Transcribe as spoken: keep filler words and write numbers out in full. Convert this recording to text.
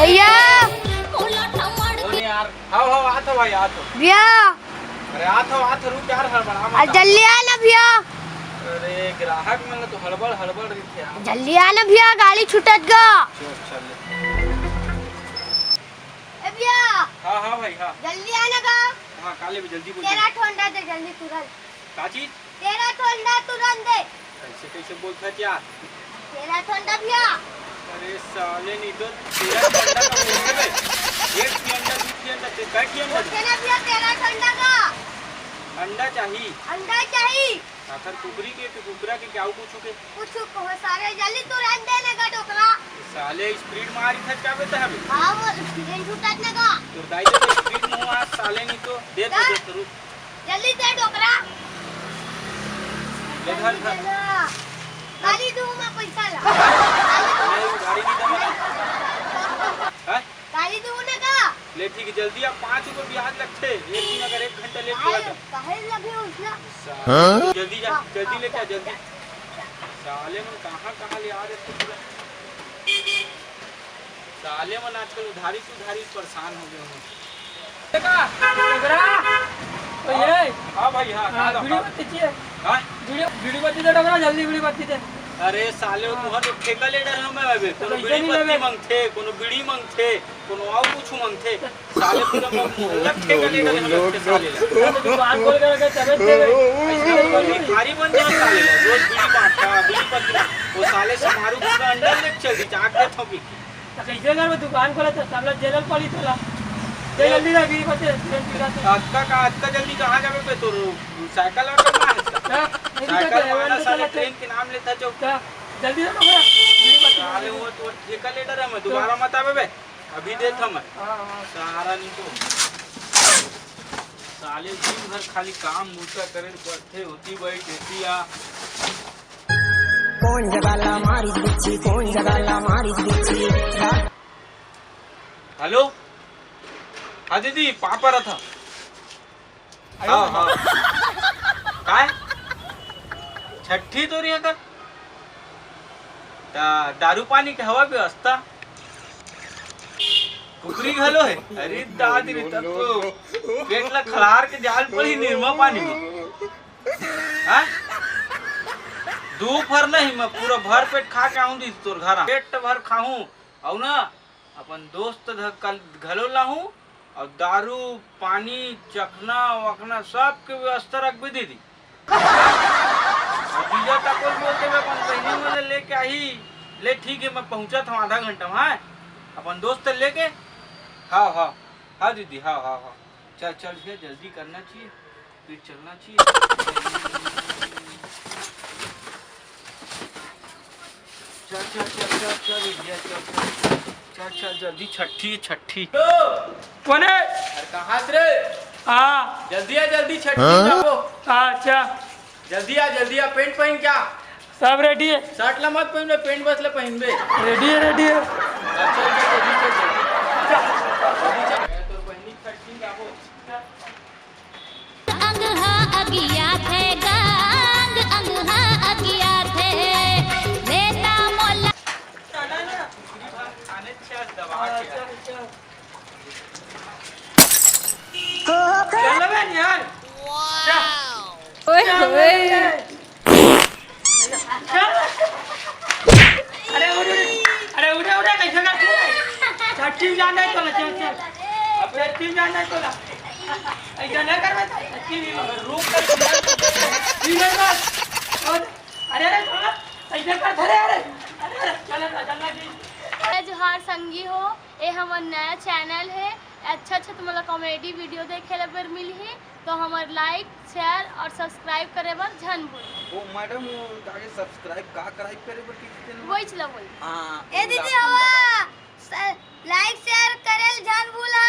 भैया। अरे यार, हाव, हाव, आत हव भाई, आत हव। भैया। अरे आत हव, आत हव, रुक यार, हड़बड़ा मत। अरे जल्दी आ ना भैया। अरे ग्राहक मन ला तो हड़बड़, हड़बड़ रहिथे यार। जल्दी आ ना भैया, गाड़ी छूटत गा। चल, चल ले। ए भैया। हाँ, हाँ भाई, हाँ। जल्दी आ ना गा। हाँ, काले भी जल्दी बोल। तेरा ठोंडा दे जल्दी तुरंत। का चीज? तेरा ठोंडा तुरंत दे। कैसे, कैसे बोलत हस यार? तेरा ठोंडा भैया। अरे साले, नहीं तो तेरा ठोंडा का बोलत हस बे। एक ही अंडा, दू ही अंडा, ते का ही अंडा? बोलते ना भैया, तेरा ठोंडा का। अंडा चाही। अंडा चाही। आखिर कुकरी के, के कुकरा के, क्या कुछ के? कुछ कहो सारे, जल्दी तुरंत दे ना गा डोकरा। साले स्पीड मारी था क्या बेटा हमें? हाँ, वो स्पीड छूटत ना गा। तो दाई तो स्पीड में हुआ साले, नहीं तो दे दे, का? दे तो रुक। जल्दी दे डोकरा। ले धर, धर। गाड़ी दे ना। गाड़ी दूँ मैं पैसा ला। नहीं, गाड़ी नहीं दूँगा। हाँ? गाड़ी दूँ ना का? ले ठीक है, जल्दी आ, पाँच रुपये ब्याज लगथे। एक दिन अगर एक घंटा लेट हुआ तो। काहे लगे उसला? हाँ? जल्दी जा, हाँ, जल्दी लेके आ, हाँ, जल्दी। जा, जा, जा। साले मन कहाँ, कहाँ ले आ रहे थे पूरा। साले मन आजकल उधारी से उधारी परेशान हो गए हैं। देखा, डोकरा, तो ये हाँ भाई, हाँ, हाँ, हाँ, बीड़ी हाँ। बत्ती चाहिए। हाँ? बीड़ी, बीड़ी बत्ती दे डोकरा, जल्दी बीड़ी बत्ती दे। अरे साले, वो हाँ। तुहर तो ठेका ले डर हमें अबे। तो कोनो पैसे बीड़ी नहीं बत्ती लेबे। मांगथे, कोनो बीड़ी मांगथे, कोनो और कुछ मांगथे। साले पूरा मोहल्ला ठेका ले डर हमें अबे साले ला। तो दुकान खोल के रखे, तबे दे भाई। भिखारी बन जा साले ला, रोज बीड़ी बांटता, बीड़ी बत्ती। वो साले समारू पूरा अंडा लेके चल दी, चाट देता हूँ पी के। तो कैसे करबे? दुकान खोला तो सब लोग जेलल पड़ी तोला। दे जल्दी ना, बीड़ी बत्ती, तुरंत पी ला तू। अतका का, अतका जल्दी कहाँ जाबे बे? तोर साइकिल और करना है इसका? हाँ, नहीं साइकिल तो वाला साले चला, ट्रेन के नाम लेता जो। हाँ, जल्दी ना पकड़ा, बीड़ी बत्ती साले मांगेगा। वो तो ठेका ले डर है, मैं दोबारा मत आबे बे। अभी देत हूँ मैं। हाँ, हाँ। सारा नहीं तो। साले दिन भर खाली काम बूता करे पड़थे, होती बैठ, होती आ। कौन जगह ला मारी बिच्छी, कौन जगह ला मारी बिच्छी। हेलो, हाँ दीदी, पापा रहा था। हाँ, हाँ। काय? छट्ठी तोर इहाँ का? दा-, दारू पानी के हवा व्यवस्था? कुकरी घलो है? अरे दादी रे, तब तो पेट ला खलार के जाल पड़ी निरमा पानी में। हाँ? दू फर नहीं, मैं पूरा भर पेट खा के आहूँ दीदी तोर घर। पेट भर खाहूँ, अउ ना अपन दोस्त घ-, कल-, घलो लाहूँ, अउ दारू, पानी, चखना, वखना सब के व्यवस्था रखबे दीदी। अउ जीजा तको ल बोल देबे, अपन बहिनी मन ल लेके आही। ले ठीक है, मैं पहुँचत हूँ आधा घंटा में, हाँ? अपन दोस्त ल लेके। हाँ, हाँ, हाँ दीदी, हाँ, हाँ, हाँ। चल, चल भैया, जल्दी करना चाहिए, फिर चलना चाहिए। चल, चल, चल, चल, चल, भैया, चल, चल, चल, चल, जल्दी, छट्ठी, छट्ठी। कोन है? अरे, कहाँ से रे? हाँ। जल्दी आ, जल्दी, छट्ठी हाँ? जाबो। अच्छा। जल्दी आ, जल्दी आ, पैंट पहन क्या? सब रेडी है। शर्ट ला मत पहनबे, पैंट बस ला पहनबे। रेडी है, रेडी है। अच्छा, अच्छा, जल्दी चल, जल्दी। जल्दी चल। मैं तो पहनी छट्ठी जाबो। अंग हा अगियात हे गा, अंग, अंग हा अगियात हे, लेता मोला। चल बे निहाल। चल। ओए होए। चल। अरे उठ, उठ। अरे उठ, उठ, कैसे करते हैं? छट्ठी में जाना है तो चल, चल। अब छट्ठी में जाना है तो ऐसा ना कर बेटा, छट्ठी में रुक कर। ठीक है बस। और अरे, अरे, थोड़ा ऐसे कर, अरे, अरे, अरे, अरे, चल, चल, चल, चल। जय जोहार संगी हो, ए हमर नया चैनल हे। अच्छा अच्छा तुमन ला कॉमेडी वीडियो देखे ला बर मिलही, तो हमर लाइक, शेयर और सब्सक्राइब करे बर झन भूल। ओ मैडम, वो आगे सब्सक्राइब का कराइब करे बर कइसे तेन? वही चला वही। हाँ, ए दीदी, हवा लाइक शेयर करे ल झन भूला।